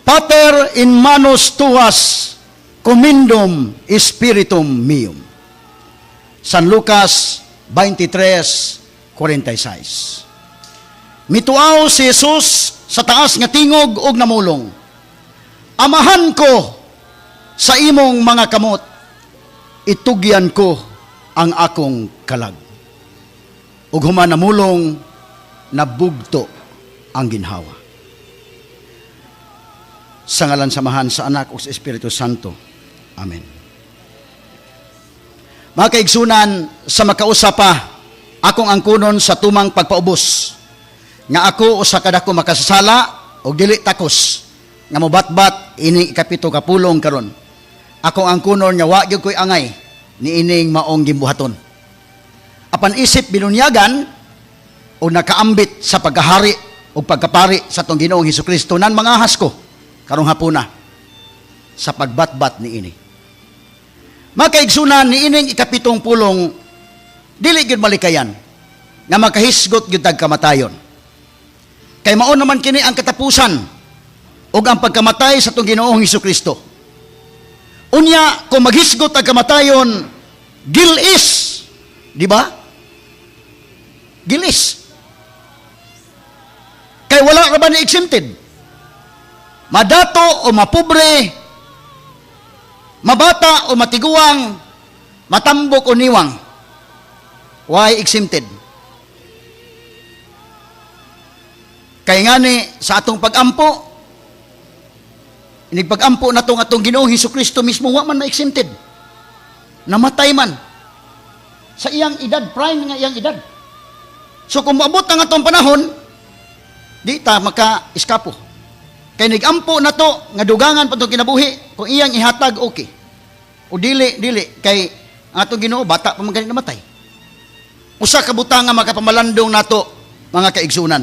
"Pater, in manos tuas commendum spiritum meum." San Lucas 23:46. Mituaw si Jesus sa taas nga tingog og namulong, "Amahan ko, sa imong mga kamot itugyan ko ang akong kalag." Ug human namulong, nabugto ang ginhawa. Sa ngalan sa Amahan, sa Anak ug sa Espiritu Santo. Amen. Mga kaigsunan, sa makausa pa, akong angkunon sa tumang pagpaubos nga ako usa ka dako makasasala og dili takos nga mobatbat ini ikapito ka pulong karon. Akong angkunon nga wa gyud ko'y angay niining maong gimbuhaton. Apan isip binunyagan o nakaambit sa pagkahari o pagkapari sa atong Ginoong Hesukristo, nan mangahas ko karong hapuna sa pagbatbat niini. Mga kaigsunan, niining ikapitong pulong, dili gyud malikayan nga makahisgot gyud tag kamatayon. Kay mao naman kini ang katapusan ug ang pagkamatay sa atong Ginoong Hesukristo. Unya kung maghisgot ang kamatayon, gilis, di ba? Gilis. Kay wala ra ba ni exempted? Madato o mapobre, mabata o matiguang, matambok o niwang. Why exempted? Kay ngani sa atong pag-ampo, inigpag-ampo na tong atong Ginoong Hesus Kristo mismo wa man ma-exempted. Namatay man sa iyang edad, prime nga iyang edad. So kung moabot ang atong panahon, di ta maka-eskapo. Kay nigampo na to nga dugangan pa itong kinabuhi, kung iyang ihatag, okay. O dili, dili kay ang atong Ginoo bata pa man gani namatay. Usa ka butang nga makapamalandong nato, mga kaigsunan.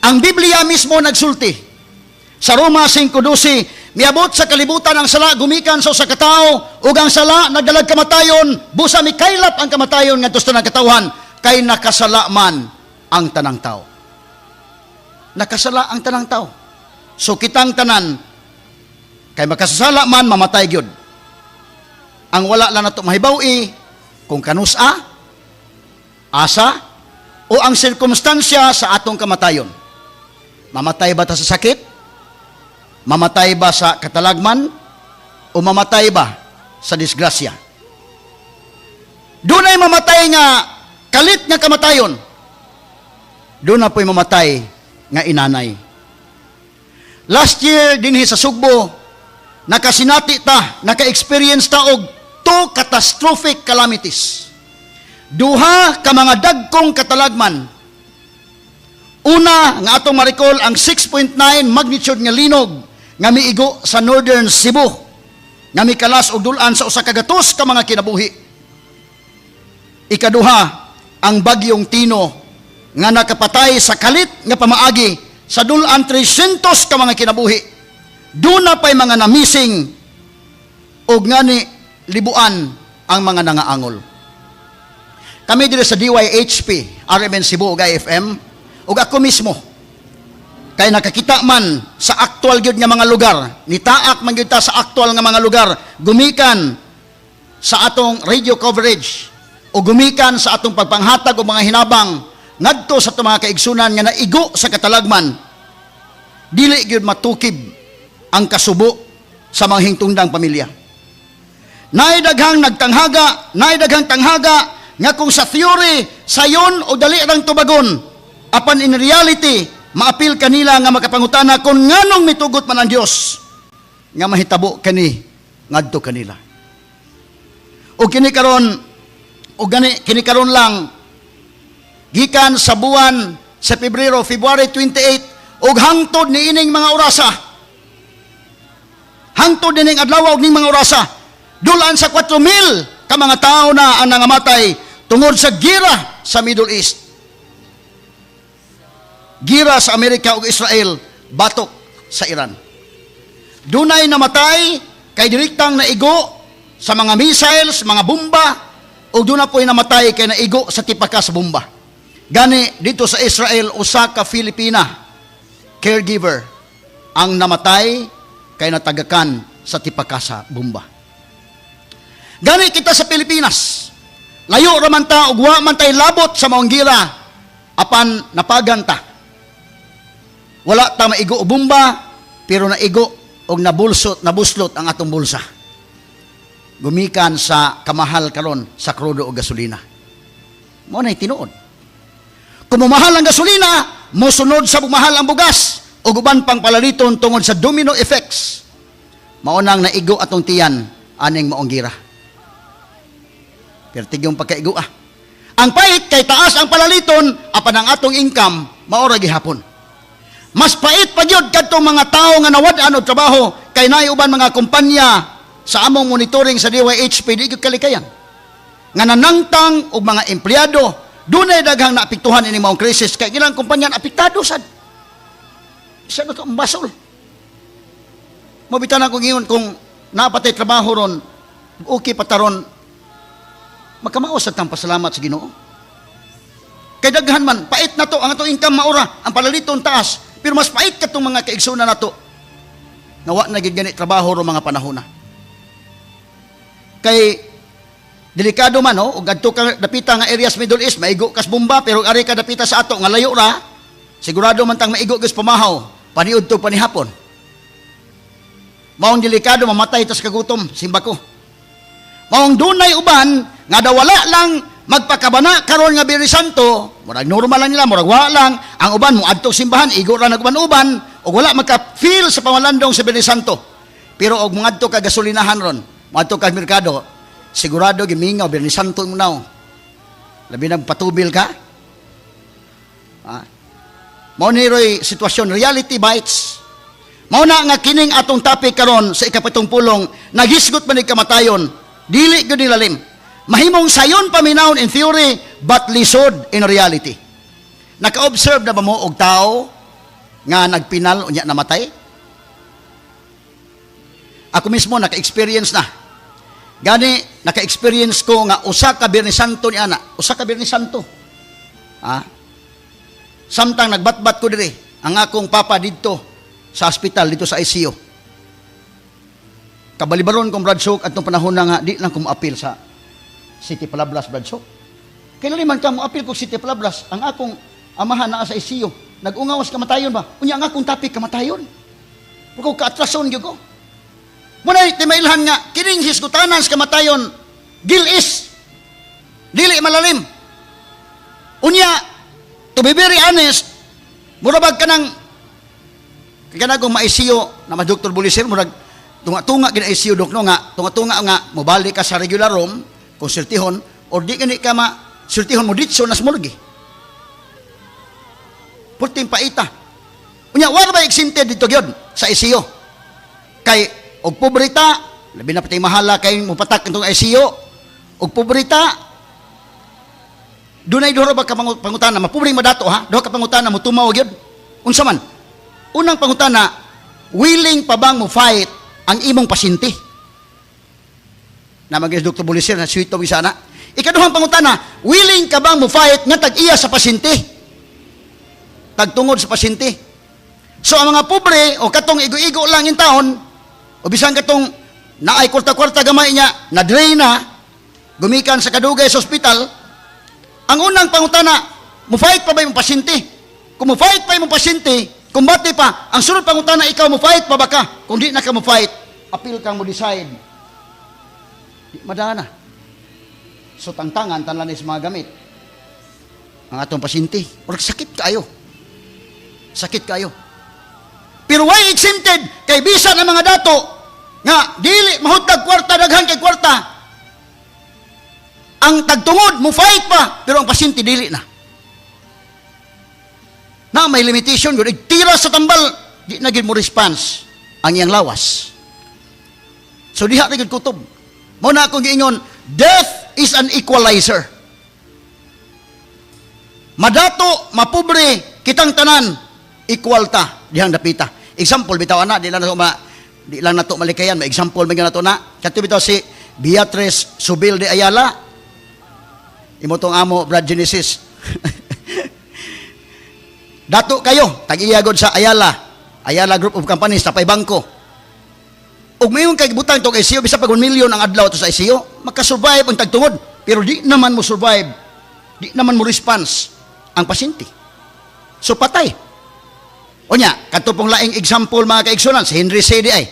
Ang Biblia mismo nagsulti. Sa Roma 5:12, miabot sa kalibutan ang sala gumikan sa usa ka tawo ug ang sala nagdalag kamatayon, busa mikaylap ang kamatayon ngadto sa tanang katawhan kay nakasala man ang tanang tao. Nakasala ang tanang tao. So kitang tanan kay makasasala man, mamatay gyud. Ang wala lang nato mahibaw-i kung kanusa, asa o ang sirkumstansya sa atong kamatayon. Mamatay ba ta sa sakit? Mamatay ba sa katalagman? O mamatay ba sa disgrasya? Dunay mamatay nga kalit nga kamatayon. Doon na po'y mamatay nga inanay. Last year, dinhi sa Sugbo, nakasinati ta, naka-experience ta og two catastrophic calamities. Duha ka mga dagkong katalagman. Una, nga atong ma-recall ang 6.9 magnitude nga linog nga miigo sa Northern Cebu nga mikalas og dul-an sa 100 ka mga kinabuhi. Ikaduha, ang bagyong Tino nga nakapatay sa kalit nga pamaagi sa dul-an 300 ka mga kinabuhi. Duna pa'y mga namising og ngani libuan ang mga nangaangol. Kami diri sa DYHP, RMN Cebu ug IFM, ug ako mismo kay nakakita man sa aktual gyud nga mga lugar, nitaak man gyud ta sa aktual nga mga lugar gumikan sa atong radio coverage o gumikan sa atong pagpanghatag og mga hinabang ngadto sa atong mga kaigsunan nga naigo sa katalagman. Dili gyud matukib ang kasubo sa mga hingtungdang pamilya. Naay daghang nagtanghaga, naay daghang tanghaga nga kung sa theory sayon o dali rang tubagon, apan in reality maapil kanila nga makapangutana kung nganong mitugot man ang Dios nga mahitabo kani ngadto kanila. O kini karon, o gani kini karon lang, gikan sa buwan sa Pebrero, February 28, ug hangtod niining mga orasa, hangtod nining adlaw ug ning mga orasa, dulaan sa 4,000 ka mga tao na ang nangamatay tungod sa gira sa Middle East. Gira sa Amerika ug Israel batok sa Iran. Dunay namatay kay direktang naigo sa mga missiles, mga bomba, ug duna po'y namatay kay naigo sa tipaka sa bomba. Gani dito sa Israel, usa ka Filipina caregiver Ang namatay kay natagakan sa tipakasa bomba. Gani kita sa Pilipinas, layo raman ta ug wa man tay labot sa maong gira, apan napagan ta. Wala ta maigo og bomba, pero naigo og nabulsot, nabuslot ang atong bulsa gumikan sa kamahal karon sa krudo o gasolina. Mao na tinuod. Kung mumahal ang gasolina, mosunod sa bumahal ang bugas o uban pang palaliton tungod sa domino effects. Mao nang naigo atong tiyan aning maong gira. Pero tigyong pagkaigo ah. Ang pait kay taas ang palaliton apan ang atong income mao ra gihapon. Mas pait pa gyud kadtong mga tawo nga nawad-an og trabaho kay naay uban mga kumpanya sa among monitoring sa DYHP, di gyud kalikayan nga nanangtang og mga empleyado. Dunay daghang naapektuhan ini maong krisis kay ilang kumpanya apektado sad. Isa na to ang basol. Mabitanan ko ngayon, kung napatay trabaho ron, okay pa taron, magkamao sa tang pasalamat sa Ginoo. Kay daghan man, pait na to, ang atong income maura, ang palaliton taas, pero mas pait katong mga kaigsunan nato nga wa na gid gani trabaho ro mga panahon na. Kay delikado man, no, ug adto ka dapita nga areas Middle East, maigo kas bomba, pero ari ka dapita sa ato nga layo ra, sigurado man tang maigo gas pamahaw, paniudto panihapon. Maong delikado mamatay tas kagutom, simba ko. Maong dunay uban nga daw wala lang magpakabana karon nga Biyernes Santo, murag normal lang nila, murag wala lang. Ang uban mo adto simbahan, igo ra nag-uban-uban, ug wala maka-feel sa pamalandong sa Biyernes Santo. Pero og mangadto ka gasolinahan ron, moadto ka merkado, sigurado gimingaw Biyernes Santo mo now. Labi nang patubil ka. Ah. Mao ni roy sitwasyon, reality bites. Mao na nga kining atong topic karon sa ikapitong pulong, naghisgot man ni kamatayon, dili gyud nilalim. Mahimong sayon paminawon in theory, but lisod in reality. Naka-observe na ba mo og tao nga nagpinal unya namatay? Ako mismo naka-experience na. Gani naka-experience ko nga usa ka Biyernes Santo ni ana, usa ka Biyernes Santo. Ah. Samtang nagbatbat ko diri, ang akong papa didto sa hospital, dito sa ICU. Kabalibaron kong Brad Sok atong panahon na nga di lang ko moapil sa City Palablas, Brad Sok. Kailan man ka moapil ko City Palablas, ang akong amahan naa sa ICU. Nag-ungawas kamatayon ba? Unya ang akong topic kamatayon. Pero kaatrason gyud ko. Muna timailhan nga kining hisgutanan sa kamatayon gilis, dili malalim. Unya, to be very honest, mura bag kanang kanang kung ma-ICU na ma Dr. Buliser, murag tunga-tunga gina ICU, dok, no, nga tunga-tunga nga mobalik ka sa regular room kung sultihon or di gani ka ma sultihon mo ditso nas morgue. Pulting paita. Unya wala ba exempted dito gyud sa ICU? Kay og pobreta, labi na pati mahala kay mopatak itong ICU. Og pobreta, dunay duha ba ka pangutana, mapobreng madato ha, duha ka pangutana mo tumaw gyud. Unsa man? Unang pangutana, willing pa bang mo fight ang imong pasyente? Na mag Dr. Buliser na sweet to sana. Ikaduhang pangutana, willing ka bang mo fight nga tag-iya sa pasyente? Tagtungod sa pasyente. So ang mga pobre o katong igo-igo lang yung taon, o bisan katong naay kwarta-kwarta gamay niya, na-drain na, gumikan sa kadugay sa ospital, ang unang pangutana, mo fight pa ba yung pasyente? Kung mo fight pa yung pasyente, kumbate pa, ang sunod pangutana, ikaw, mo fight pa ba ka? Kung di na ka mo fight, apil kang mo decide. Di madana. So tangtangan, tanlan is mga gamit. Ang atong pasyente, or sakit kayo. Sakit kayo. Pero why exempted? Kay bisan ang mga dato nga dili mahutag kwarta, daghan kay kwarta. Ang tagtungod mo fight pa, pero ang pasyente dili na. Na may limitation gud, tira sa tambal, di na gid mo response ang iyang lawas. So diha ra gid kutob. Mao na akong giingon, death is an equalizer. Madato, mapobre, kitang tanan equal ta dihang dapita. Example bitaw ana, di lang nato malikayan, may example man nato na. Kadto bitaw si Beatrice Subil de Ayala. Imo tong amo, Brad Genesis. Dato kayo, tag-iya gud sa Ayala. Ayala Group of Companies, napay bangko. Ug mayon kay butang tong ICU, bisa pag 1 million ang adlaw to sa ICU, makasurvive ang tagtungod. Pero di naman mo survive, di naman mo response ang pasyente. So patay. Unya, kadto pong laing example, mga kaigsunan, si Henry Sy diay.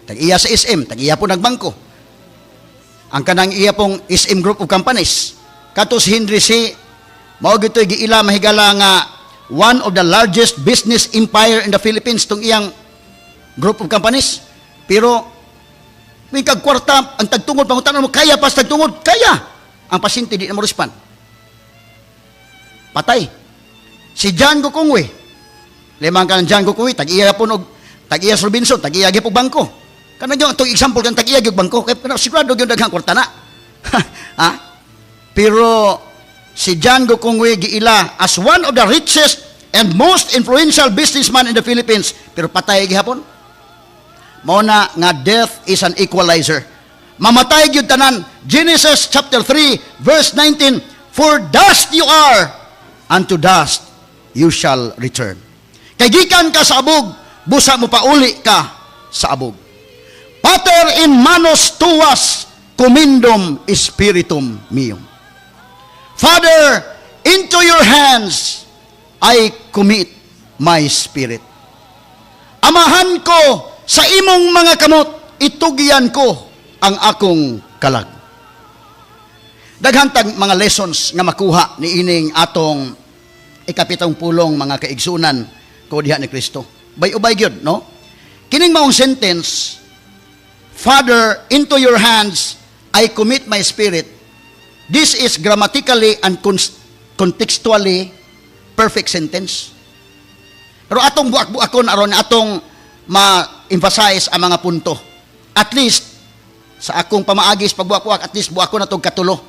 Tag-iya sa SM, tag-iya po nagbangko. Ang kanang iya pong SM Group of Companies. Kato si Henry Sy, mao gito'y giila, mahigala, nga one of the largest business empire in the Philippines tong iyang group of companies. Pero may kag kwarta ang tagtungod, pangutan mo, kaya pa sa tagtungod, kaya. Ang pasyente di na mo respond. Patay. Si John Gokongwei. Limang ka ng John Gokongwei, tag-iya po og tag-iya sa Robinson, tag-iya gyud bangko. Kanang yung itong example kan tag-iya gyud bangko, kay pero sigurado gyud daghang kwarta na. Ha? Pero si John Gokongwei giila as one of the richest and most influential businessman in the Philippines, pero patay gihapon. Mao na nga death is an equalizer. Mamatay gyud tanan. Genesis chapter 3 verse 19, "For dust you are, and to dust you shall return." Kay gikan ka sa abog, busa mo pauli ka sa abog. "Pater, in manos tuas commendum spiritum meum." Father, into your hands I commit my spirit. Amahan ko, sa imong mga kamot, itugyan ko ang akong kalag. Daghan tag mga lessons nga makuha ni ining atong ikapitong pulong, mga kaigsunan ko diha ni Kristo. Bay-ubay gyud, no? Kining maong sentence, "Father, into your hands I commit my spirit." This is grammatically and contextually perfect sentence. Pero atong buak-buakon aron atong ma-emphasize ang mga punto. At least sa akong pamaagis pagbuak-buak, at least buak ko na tong katulo.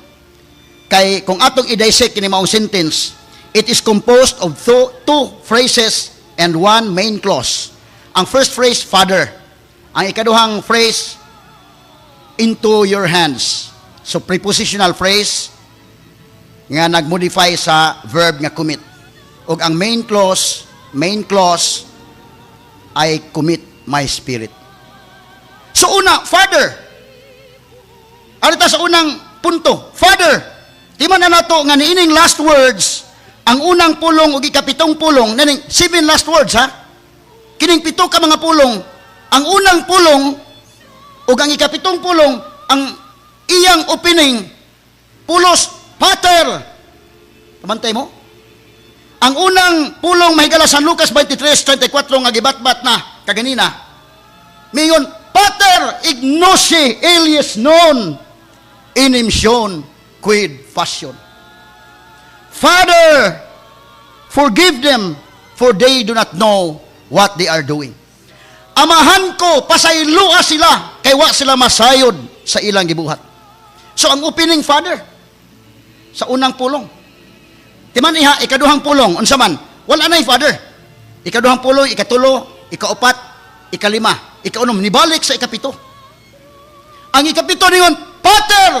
Kay kung atong i-dissect kini maong sentence, it is composed of two phrases and one main clause. Ang first phrase, "Father." Ang ikaduhang phrase, "into your hands." So prepositional phrase nga nagmodify sa verb nga "commit." Ug ang main clause, "I commit my spirit." So una, "Father." Arita sa unang punto, "Father." Timan na nato nga niining last words, ang unang pulong ug ikapitong pulong, naning seven last words, ha. Kining pito ka mga pulong, ang unang pulong ug ang ikapitong pulong, ang iyang opening pulos "Pater." Pamantay mo? Ang unang pulong, mahigala, San Lucas 23:34 nga gibatbat na kaganina. Mingon, "Pater, ignosce illis non inimsion quid faciunt." Father, forgive them, for they do not know what they are doing. Amahan ko, pasaylua sila, kay wa sila masayod sa ilang gibuhat. So ang opening, "Father," sa unang pulong. Timan iha, ikaduhang pulong, unsa man? Wala na "Father." Ikaduhang pulong, ikatulo, ikaupat, ikalima, ikaunom, nibalik sa ikapito. Ang ikapito ningon, "Pater,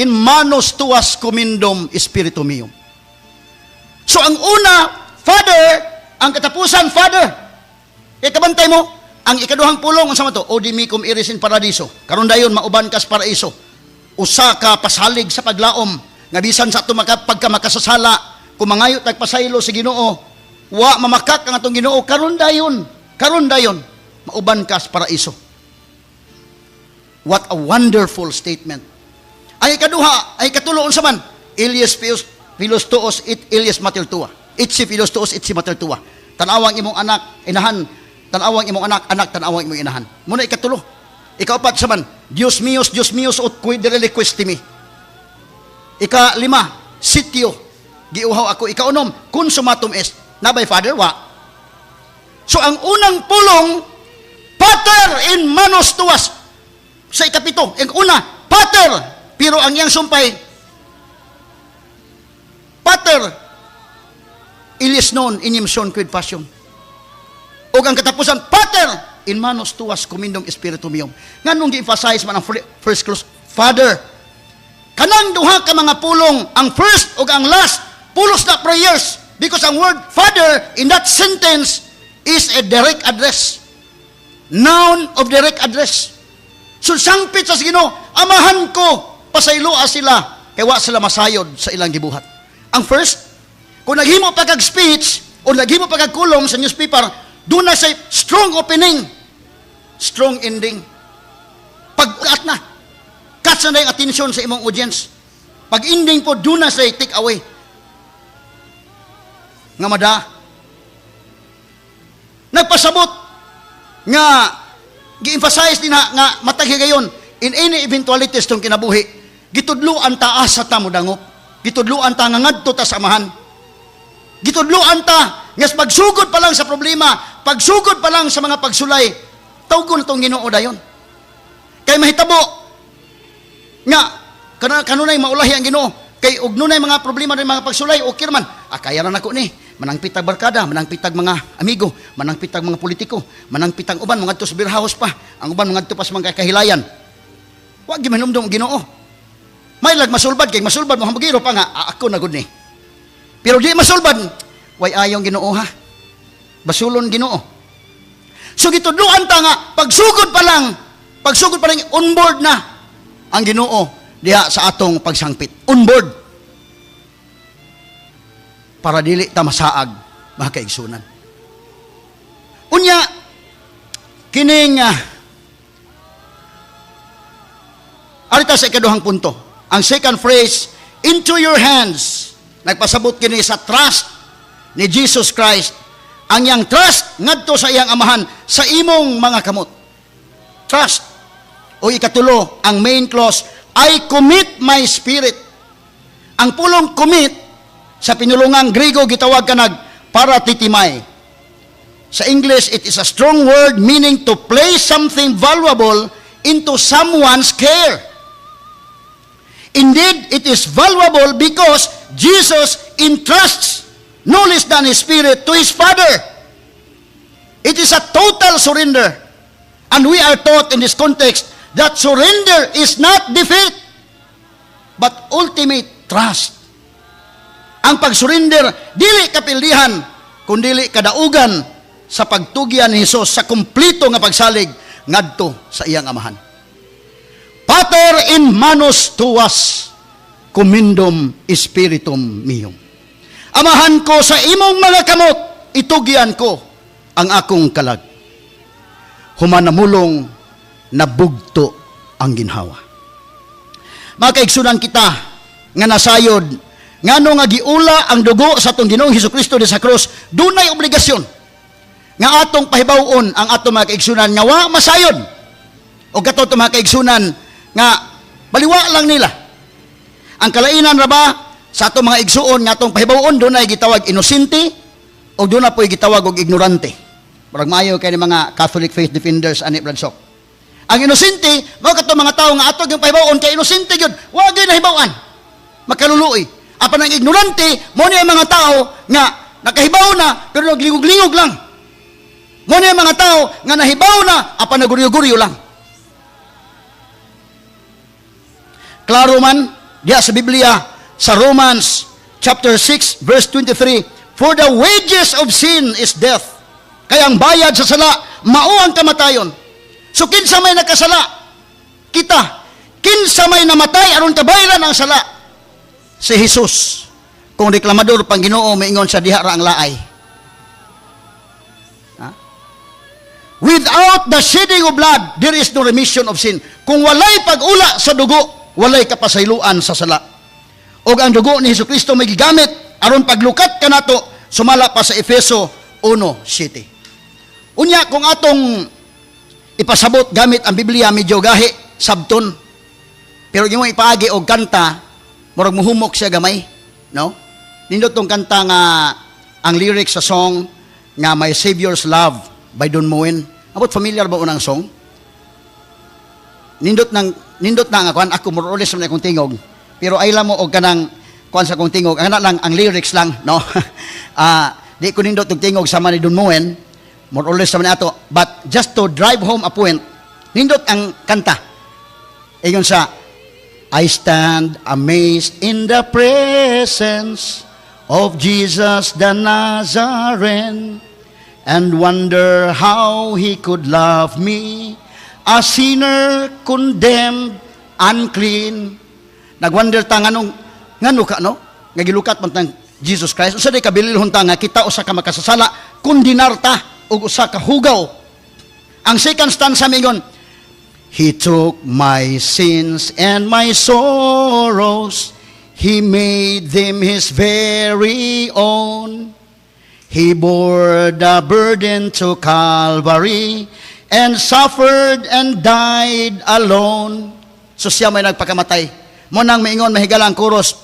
in manos tuas commendum spiritum meum." So ang una, "Father," ang katapusan, "Father." Ikabantay mo, ang ikaduhang pulong, unsa man to? "Odi mecum eris in paradiso." Karon dayon mauban kas paraiso. Usa ka pasalig sa paglaom nga bisan sa ato maka, pagka makasasala, kung mangayo tag pasaylo sa Ginoo, wa mamakak ang atong Ginoo karon dayon mauban ka sa paraiso. What a wonderful statement. Ang ikaduha, ay katulo, unsa man? "Illies filios tuos et illis mater tua." Ecce filios tuos, ecce mater tua. Tanawang imong anak, inahan, tanawang imong anak, anak, tanawang imong inahan. Muna ikatulo. Ikaapat sa man, Dios mios, ut quid reliquisti me." Ika lima, "Sitio," giuhaw ako. Ikaunom, "Consummatum est." Nabay "Father"? Wa. So ang unang pulong, "Pater, in manos tuas." Sa ikapito, ang una, "Pater," pero ang iyang sumpay, "Pater, illis non inimsion quid faciunt." O ang katapusan, "Pater, in manos tuas commendum spiritum meum." Nganong gi-emphasize man ang first clause, "Father"? Kanang duha ka mga pulong, ang first ug ang last, pulos na prayers, because ang word "Father" in that sentence is a direct address. Noun of direct address. So sangpit sa Ginoo, "Amahan ko, pasayloa sila kay wa sila masayod sa ilang gibuhat." Ang first, kung naghimo pa kag speech o naghimo pa kag column sa newspaper, duna say strong opening, strong ending. Pag-at na, catch na yung attention sa imong audience. Pag ending po, duna say take away. Nga mada, nagpasabot nga gi-emphasize din na nga matag higayon, in any eventualities tong kinabuhi, gitudluan ta asa ta modangop, gitudluan ta nga ngadto ta sa Amahan, gitudluan ta nga pagsugod pa lang sa problema, pagsugod pa lang sa mga pagsulay, tawgon tong Ginoo dayon, kay mahitabo nga kanunay maulahi ang Ginoo, kay og nunay mga problema rin, mga pagsulay, okay man, ah, kaya ra nako ni, manangpitag barkada, manangpitag mga amigo, manangpitag mga politiko, manangpitag uban mga sa beer house pa, ang uban mga pa sa mga kahilayan. Wa gyud mahinumdum ang Ginoo. May lag masulbad, kay masulbad mo hamugiro pa nga, ah, ako na gud ni. Pero di masulbad, way ayong Ginoo ha. Basulon Ginoo. So gitudluan ta nga pagsugod pa lang, on board na ang Ginoo diha sa atong pagsangpit. On board. Para dili ta masaag, mga kaigsunan. Unya kining arita sa ikaduhang punto. Ang second phrase, "into your hands," nagpasabot kini sa trust ni Jesus Christ. Ang iyang trust ngadto sa iyang Amahan, sa imong mga kamot. Trust. O ikatulo, ang main clause, "I commit my spirit." Ang pulong "commit" sa pinulungang Griego gitawag kanag "paratithemai." Sa English, it is a strong word meaning to place something valuable into someone's care. Indeed, it is valuable because Jesus entrusts no less than His spirit to His Father. It is a total surrender. And we are taught in this context that surrender is not defeat, but ultimate trust. Ang pag-surrender, dili kapildihan, kundili kadaugan sa pagtugyan ni Jesus sa kumpleto nga pagsalig ngadto sa iyang Amahan. "Pater, in manus tuas commendum spiritum meum." Amahan ko, sa imong mga kamot itugyan ko ang akong kalag. Human namulong, nabugto ang ginhawa. Mga kaigsunan, kita nga nasayod ngano nga giula ang dugo sa atong Ginoong Hesus Kristo di sa krus, dunay obligasyon nga atong pahibaw-on ang atong mga kaigsunan nga wa masayod o kato mga kaigsunan nga baliwa lang nila. Ang kalainan ra ba sa atong mga igsuon nga atong pahibaw-on, dunay gitawag inosente o duna po'y gitawag og ignorante. Murag maayo kay ni mga Catholic faith defenders ani, Brad Sok. Ang inosente mao kato mga tawo nga ato yung pahibaw-on kay inosente gyud, wa gyud nahibaw-an, makaluluoy. Apan ang ignorante, mao ni ang mga tao nga nakahibaw na pero naglingog-lingog lang. Mao ni ang mga tao nga nahibaw na apan naguryo-guryo lang. Klaro man diya sa Biblia sa Romans chapter 6 verse 23, "For the wages of sin is death." Kaya ang bayad sa sala mao ang kamatayon. So kinsa may nakasala? Kita. Kinsa may namatay aron kabayran ang sala? Si Jesus. Kung reklamador pang Ginoo, maingon sa diha ra ang laay. Ha? Without the shedding of blood, there is no remission of sin. Kung walay pag-ula sa dugo, walay kapasayloan sa sala. Og ang dugo ni Hesus Kristo may gigamit aron paglukat kanato, sumala pa sa Efeso 1:7. Unya kung atong ipasabot gamit ang Biblia, medyo gahi sabton. Pero yung ipaagi og kanta, murag muhumok siya gamay, no? Nindot tong kanta nga ang lyrics sa song nga "My Savior's Love" by Don Moen. Abot familiar ba unang song? Nindot na nga kuan ako, more or less man akong tingog. Pero ay mo og kanang kuan sa akong tingog, ang lang ang lyrics lang, no? Di ko nindot og tingog sama ni Don Moen, more or less naman ato. But just to drive home a point, nindot ang kanta. Ingon sa, "I stand amazed in the presence of Jesus the Nazarene, And wonder how He could love me, a sinner condemned, unclean. Nagwonder ta nganong ngano ka, no? Nga gilukat man tang Jesus Christ. Unsa day kabililhon ta nga kita usa ka makasasala, kondenar ta og usa ka hugaw. Ang second stanza mingon, "He took my sins and my sorrows. He made them His very own. He bore the burden to Calvary and suffered and died alone." So siya may nagpakamatay. Mao nang maingon mahigala ang chorus,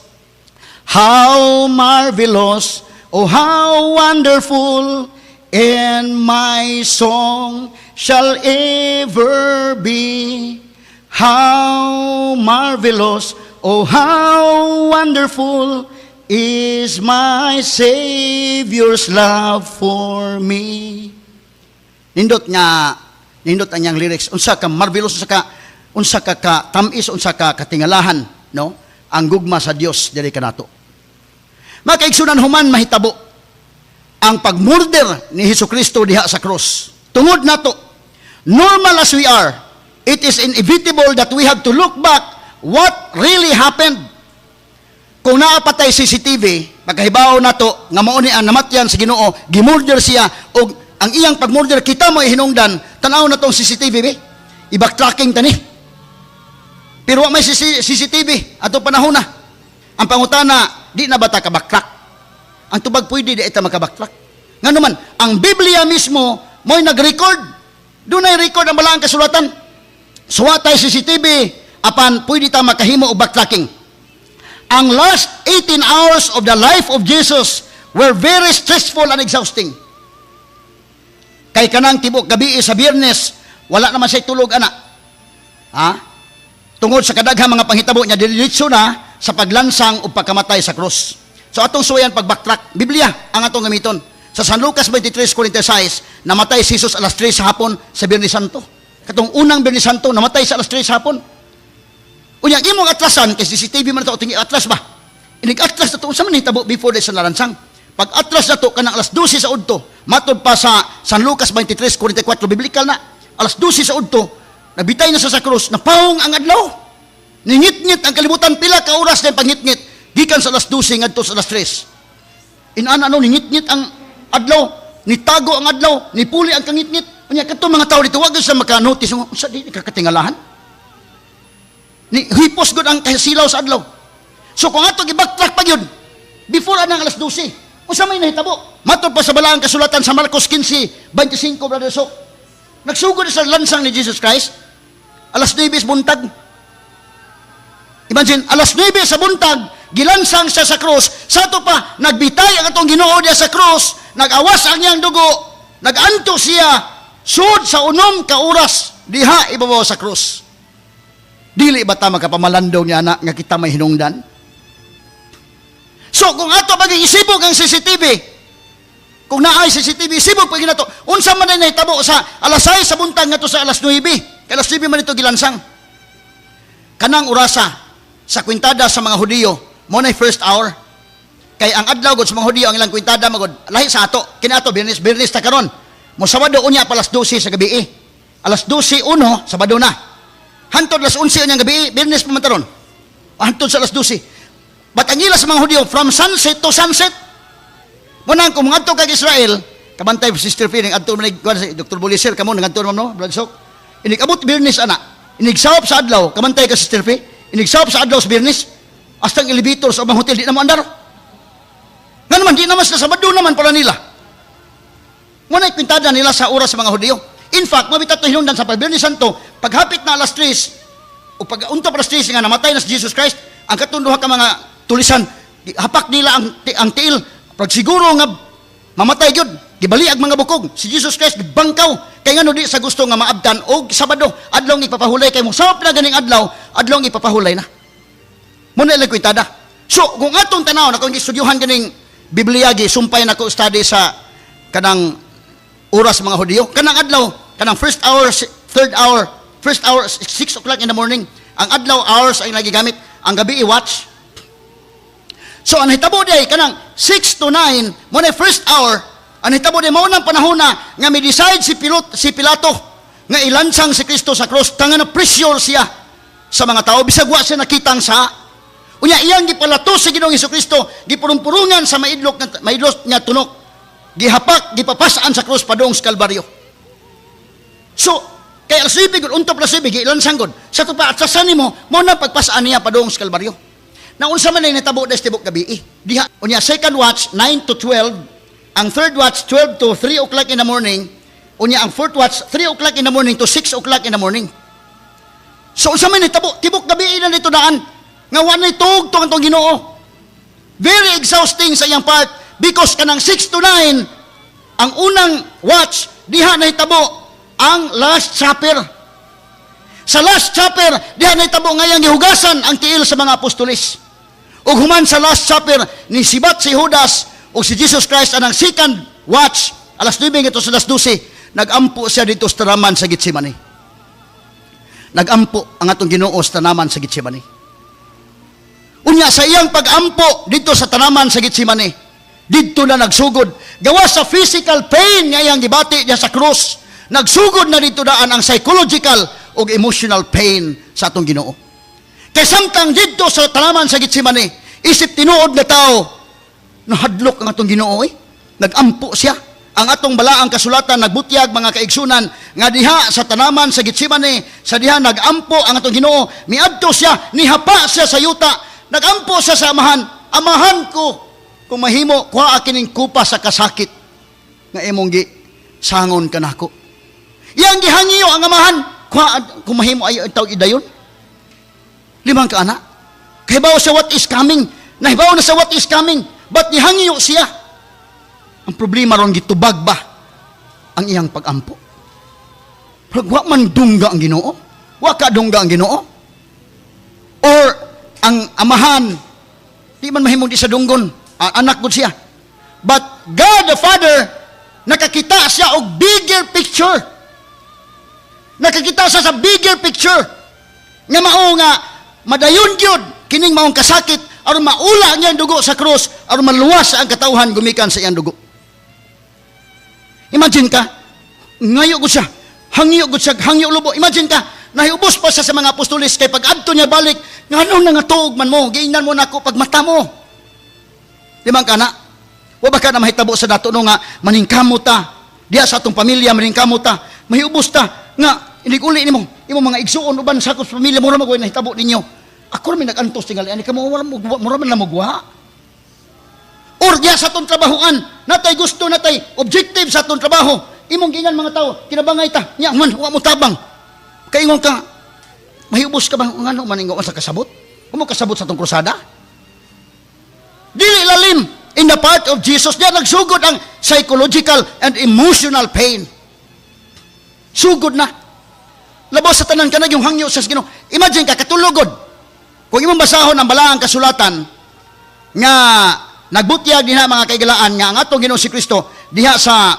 "How marvelous, oh how wonderful, and my song shall ever be. How marvelous, oh how wonderful is my Savior's love for me." Nindot nga, nindot ang iyang lyrics. Unsa ka marvelous, unsa ka tamis, unsa ka katingalahan, no? Ang gugma sa Dios diri kanato. Mga kaigsunan, human mahitabo ang pagmurder ni Hesus Kristo diha sa krus tungod nato, normal as we are, it is inevitable that we have to look back what really happened. Kung naa pa tay CCTV, pagkahibaw nato nga mao ni ang namatyan sa Ginoo, gimurder siya og ang iyang pagmurder kita mo hinungdan, tan-aw na tong CCTV be. I-backtracking tani. Pero wa may CCTV ato panahon na. Ang pangutana, di na ba ta ka-backtrack? Ang tubag pwede di ita maka-backtrack. Ngano man, ang Biblia mismo mo'y nag-record. Dunay record ang balaang kasulatan. So wa tay CCTV apan pwede ta makahimo og backtracking. Ang last 18 hours of the life of Jesus were very stressful and exhausting. Kay kanang tibok gabi sa Biyernes, wala naman siya tulog ana. Ha? Tungod sa kadaghang mga panghitabo niya, diretso na sa paglansang o pagkamatay sa krus. So atong suwayan pag-backtrack, Biblia ang atong gamiton. Sa San Lucas 23:46, namatay si Jesus alas 3 sa hapon sa Biyernes Santo. Katong unang Biyernes Santo, namatay sa alas 3 sa hapon. Unya, imong atlasan, kay CCTV man ito, tingi atlas ba? Inig atlas na to, unsa man hitabo before sa nalansang? Pag atlas na to, kanang alas 12 sa udto, matod pa sa San Lucas 23:44, biblical na, alas 12 sa udto, nabitay na siya sa krus, napawong ang adlaw. Ningit-ngit ang kalibutan, pila ka oras na yung pangit-ngit, gikan sa alas 12 ngadto sa alas 3. Inana ano, ningit-ngit ang adlaw, nitago ang adlaw, nipuli ang kangit-ngit. Unya, kadtong mga tao dito, wag sa maka-notice, unsa di kakatingalahan? Ni hipos gud ang kasilaw sa adlaw. So kung ato gi-backtrack pa gyud before anang alas 12, unsa may nahitabo? Matod pa sa balaang kasulatan sa Marcos 15:25, Brother Sok. Nagsugod sa lansang ni Jesus Christ alas 9 sa buntag. Imagine, alas 9 sa buntag, gilansang siya sa krus. Sa ato pa, nagbitay ang atong Ginoo diya sa krus, nag-awas ang iyang dugo, nag-anto siya, sud sa 6 ka oras, diha ibabaw sa krus. Dili ba ta makapamalandong niya na nga kita may hinungdan? So kung ato maging isibog ang CCTV, kung naay CCTV, isibog pag nato, unsa man ay nahitabo sa alas 6 sa buntag ngadto sa alas 9? Kay alas 9 man ito gilansang. Kanang orasa sa kwintada sa mga Hudiyo, mao na first hour. Kay ang adlaw gud sa mga Hudiyo, ang ilang kwintada magod lahi sa ato. Kini ato Biyernes, Biyernes ta karon. Mo Sabado unya pa alas 12 sa gabi. Alas 12:01, Sabado na. Hantod alas 11 unyang gabi, Biyernes pa man taron. Hantod sa alas 12. But ang ila sa mga Hudiyo, from sunset to sunset. Mao nang kung ngadto kag Israel, kabantay Sister Feeling, adto man si Dr. Buliser kamo ngadto man, no, Brad Sok. Inig abot Biyernes ana. Inig sawop sa adlaw, kabantay ka, Sister Fe. Inig sawop sa adlaw sa Biyernes. Hasta ang elevator sa ubang hotel di na mo andar. Nga naman, di naman sila, Sabado naman pala nila. Mao na kwintada nila sa oras sa mga Hudiyo. In fact, mabita to hinungdan sa Biyernes Santo, paghapit na alas 3, o pag unto alas 3 nga namatay na si Jesus Christ, ang katong duha ka mga tulisan, hapak nila ang tiil, pag siguro nga mamatay gyud, gibali ang mga bukog. Si Jesus Christ gibangkaw kay ngano di sa gusto nga maabtan og Sabado, adlong ipapahulay kay mo sawop na ganing adlaw, adlong ipapahulay na. Mao na ilang kwintada. So, kung atong tanaw na kung gistudyuhan ganing Biblia, gi sumpay na ko study sa kanang oras mga Hudiyo, kanang adlaw, kanang first hour, third hour, first hour, 6 o'clock in the morning, ang adlaw hours ang nagigamit, ang gabi i-watch. So, ang hitabo day, kanang 6 to 9, mao na first hour, Ang nahitabo di mao nang panahon na nga mi-decide si Pilato nga ilansang si Kristo sa cross, tanga na pressure siya sa mga tao bisag wa siya nakitang sa. Unya iyang gipalato si Ginoong Kristo, gipurong-purungan sa maidlok nga tunok. Gihapak, gipapas-an sa krus padung sa Kalbaryo. So, kay alas 9 gud, unto alas 9, gilansang gud. Sa tupa at sa nimo, mao na pagpas-an niya padung sa Kalbaryo. Na unsa man ay natabo des tibok gabi eh. Diha, unya second watch 9 to 12, ang third watch 12 to 3 o'clock in the morning, unya ang fourth watch 3 o'clock in the morning to 6 o'clock in the morning. So unsa man nitabo tibok gabi na nito daan nga wa nay tuog to ang Ginoo. Very exhausting sa iyang part because kanang 6 to 9 ang unang watch, diha nahitabo ang Last Supper. Sa Last Supper, diha nahitabo nga iyang gihugasan ang tiil sa mga apostoles. Ug human sa Last Supper, ni sibat si Judas ug si Jesus Christ anang second watch, alas 9 ngadto sa alas 12, nagampo siya dito sa tanaman sa Gethsemane. Nagampo ang atong Ginoo sa tanaman sa Gethsemane. Unya sa iyang pagampo dito sa tanaman sa Gethsemane, didto na nagsugod. Gawas sa physical pain nga iyang gibati niya sa krus, nagsugod na dito daan ang psychological ug emotional pain sa atong Ginoo. Kay samtang didto sa tanaman sa Gethsemane, isip tinuod nga tao, nahadlok ang atong Ginoo eh. Nagampo siya. Ang atong balaang kasulatan nagbutyag, mga kaigsunan, nga diha sa tanaman sa Gethsemane, sa diha nagampo ang atong Ginoo, miadto siya, nihapa siya sa yuta, nagampo siya sa Amahan, "Amahan ko, kung mahimo, kuha kining kupa sa kasakit nga imong gi sangon kanako." Iyang gihangyo ang Amahan, kuha kung mahimo ay tawag idayon. Limang ka ana. Kahibaw sa what is coming. Nahibaw na sa what is coming. But nihangyo siya. Ang problema ron, gitubag ba ang iyang pagampo? Pero wa man dungga ang Ginoo. Wa ka dungga ang Ginoo. Or ang Amahan, di man mahimong di sa dunggon. Anak gud siya. But God the Father, nakakita siya og bigger picture. Nakakita siya sa bigger picture. Nga mao nga madayon gyud kining maong kasakit aron maula ang iyang dugo sa krus, aron maluwas ang katawhan gumikan sa iyang dugo. Imagine ka, ngayo gud siya, hangyo gud siya, hangyo lubo. Imagine ka, nahiubos pa siya sa mga apostoles kay pag adto niya balik, ngano na nga tuog man mo, giingnan mo nako pag mata mo. Di man kana? Wa ba ka na mahitabo sa dato no nga maningkamot ta diha sa atong pamilya, maningkamot ta, mahiubos ta nga inig uli nimo imong mga igsuon, uban sa akong pamilya, mura magoy nahitabo ninyo. Ako ra may nag-antos tingali ani kamo, wala mo, mura man na mogwa. Or diha sa atong trabahoan, natay gusto, natay objective sa atong trabaho, imong giingan mga tao, kinabangay ta nya man wa mo tabang, kaingon ka, mahiubos ka ba, ngano man ingon sa kasabot, mo kasabot sa atong krusada, dili lalim in the part of Jesus. Diya nagsugod ang psychological and emotional pain. Sugod na. Labos sa tanan, kanag yung hangyo sa Ginoo. Imagine ka, katulogod. Kung imong basahon ang balaang kasulatan nga nagbutyag dinha, mga kaigalaan, nga ang atong Ginoo si Kristo diha sa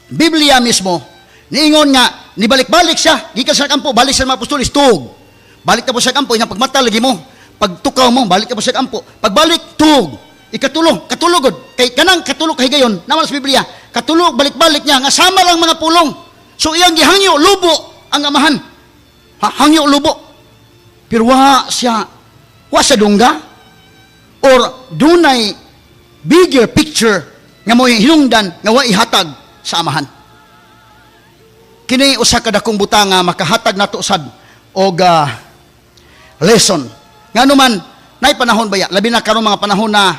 Biblia mismo niingon nga nibalik-balik siya gikan sa kampo, balik sa mga apostoles, tuog. Balik na po sa kampo, inyang pagmata lagi mo, pagtukaw mo, balik na po sa kampo. Pagbalik, tuog. Ikatulo, katulogod. Kay kanang katulog kahigayon, naman sa Biblia, katulog, balik-balik niya, nga sama lang mga pulong. So iyang gihangyo, lubo ang Amahan. Ha, hangyo lubo. Pero wa siya dungga or dunay bigger picture nga mo hinungdan nga wa ihatag sa Amahan. Kini usa ka dakong butang nga makahatag nato sad og lesson. Ngano man nay panahon baya, labi na karon mga panahon na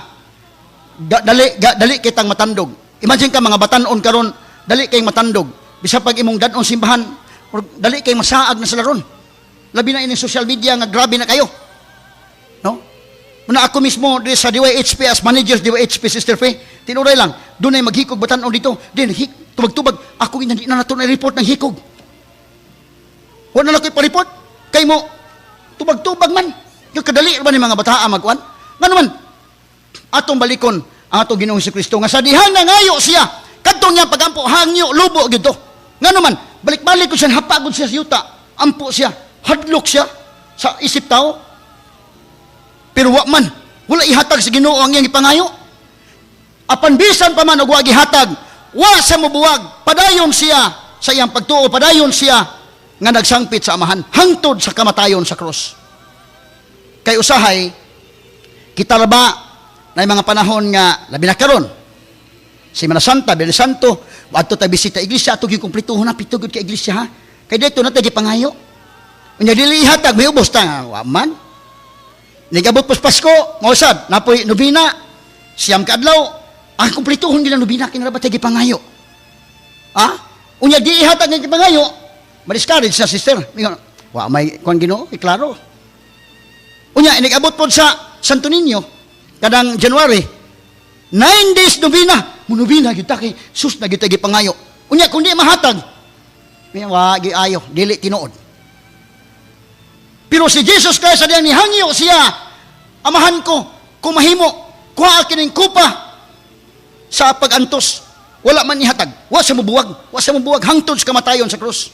dali kitang matandog. Imagine ka, mga batanon karon dali kay matandog. Bisa pag imong dad-on simbahan, or dali kay masaag na sa laron. Labi na ini social media nga grabe na kayo. No? Muna ako mismo di sa DYHP as manager DYHP, Sister Faye, tinuray lang, doon ay maghikog batanon dito, din hik, tubag-tubag, ako hindi na nato na report ng hikog. Wala na ko ipa-report. Kay mo, tubag-tubag man. Yung kadali ba ni mga bataa magkuan? Nga naman, atong balikon ang atong Ginoong Kristo nga sa diha nga ngayo siya, kadtong niya pagampo, hangyo, lubo gito. Nga naman, balik-balik ko siya, hapagod siya sa yuta, ampo siya, hadlok siya sa isip tao. Pero wa man, wala ihatag sa Ginoo ang iyang ipangayo. Apan bisan pa man og wa gihatag, Wa siya mobuwag. Padayon siya sa iyang pagtuo, padayon siya nga nagsangpit sa Amahan hangtod sa kamatayon sa krus. Kay usahay kita ra ba na mga panahon nga labi na karon, Semana Santa, Biyernes Santo, adto ta bisita iglesia, ato gyud kumpletuhon na pito gyud ka iglesia ha. Kay dito na ta gipangayo. Unya dili ihatag, may ubos ta, wa man. Nigabot pos Pasko, mao sad, napoy nobina, 9 ka adlaw, ang kumpletuhon gid ang nobina kay ba ta gipangayo. Ha? Unya di ihatag ang gipangayo, ma-discourage sa sister. Mingon, wa may kuan Ginoo, eh, klaro. Unya inigabot pod sa Santo Niño kadang January, 9 days nobina, munobina gyud ta kay sus na gyud ta gipangayo. Unya kung di mahatag, may wa gi ayo, dili tinuod. Pero si Jesus Christ sa diyang nihangyo siya, "Amahan ko, kung mahimo, kuha kining kupa sa pag-antos." Wala man ihatag. Wa siya mubuwag. Wa siya mubuwag hangtod sa kamatayon sa krus.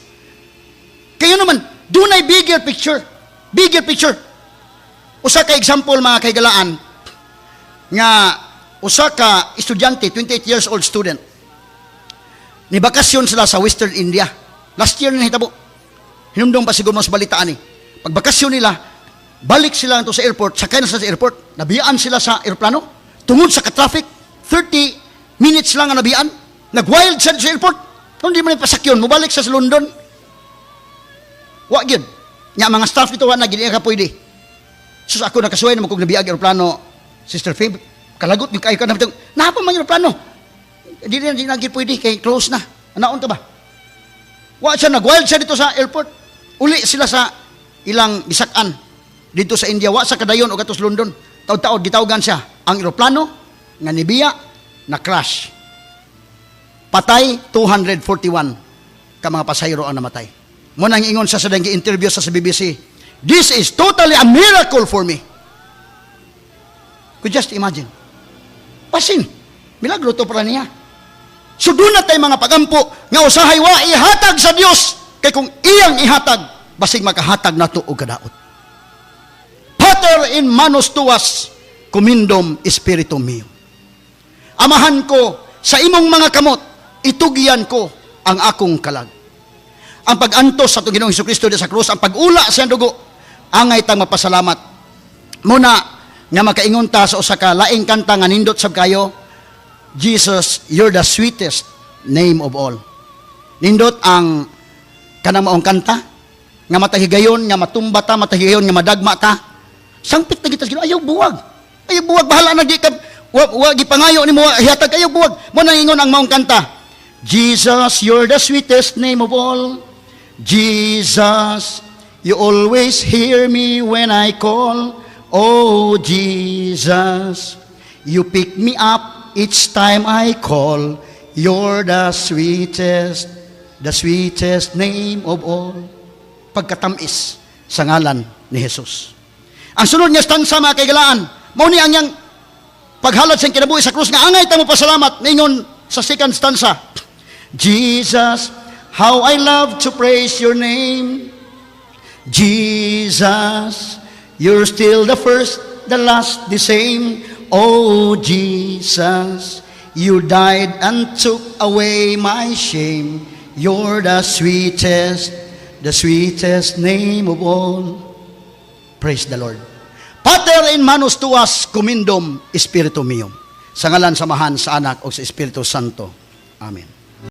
Kayo naman, dunay bigger picture. Bigger picture. Usa ka example, mga kahigalaan, nga usa ka estudyante, 28 years old student, ni bakasyon sila sa Western India. Last year na hitabo. Hinumdum pa siguro mas balitaan ni. Pag bakasyon nila, balik sila sa airport, sakay na sila sa airport, nabiyaan sila sa aeroplano, tungod sa ka-traffic, 30 minutes lang ang nabiyaan. Nag-wild siya sa airport. Kung di man pasakyon, mubalik siya sa London. Wa gyud. Nya mga staff ito wa na gid ka pwede. Sus, ako nakasuway naman kung nabiyag aeroplano, Sister Fabe, kalagot gyud kayo ka na bitong, napa man aeroplano. Di na gyud pwede kay close na. Anaon ta ba? Wa siya, nag-wild siya dito sa airport. Uli sila sa ilang gisak-an dito sa India. Wa sa kadayon og atos London. Taud-taud gitawgan siya. Ang eroplano nga nibiya na crash. Patay 241 ka mga pasahero ang namatay. Mo nang ingon sa dang interview sa BBC, "This is totally a miracle for me." Could just imagine. Pasin, milagro to para niya. So doon na tayo mga pagampo nga usahay wa ihatag sa Dios kay kung iyang ihatag, basig makahatag nato og kadaot. Pater, in manos tuas commendum spiritum meum. Amahan ko, sa imong mga kamot itugyan ko ang akong kalag. Ang pag-antos sa atong Ginoong Hesukristo sa krus, ang pag-ula sa iyang dugo, angay tang mapasalamat. Muna nga makaingon ta sa usa ka laing kanta nga nindot sab kayo, "Jesus, you're the sweetest name of all." Nindot ang kanang maong kanta nga matahigayon nga matumba ta, matahigayon nga madagma ta. Sangpit na kita sa Ginoo, ayaw buwag. Ayaw buwag, bahala na di ka wa gipangayo nimo hihatag, ayaw buwag. Mo nang ingon ang maong kanta. "Jesus, you're the sweetest name of all. Jesus, you always hear me when I call. Oh, Jesus, you pick me up each time I call. You're the sweetest name of all." Pagkatamis sa ngalan ni Jesus. Ang sunod nga stanza, mga kaigalaan, mao ni ang iyang paghalad sa kinabuhi sa krus nga angay ta mo pasalamat, ningon sa second stanza. "Jesus, how I love to praise your name. Jesus, you're still the first, the last, the same. Oh, Jesus, you died and took away my shame. You're the sweetest name of all." Praise the Lord. Pater, in manos tuas commendum spiritum meum. Sa ngalan sa Amahan, sa Anak, o sa Espiritu Santo. Amen.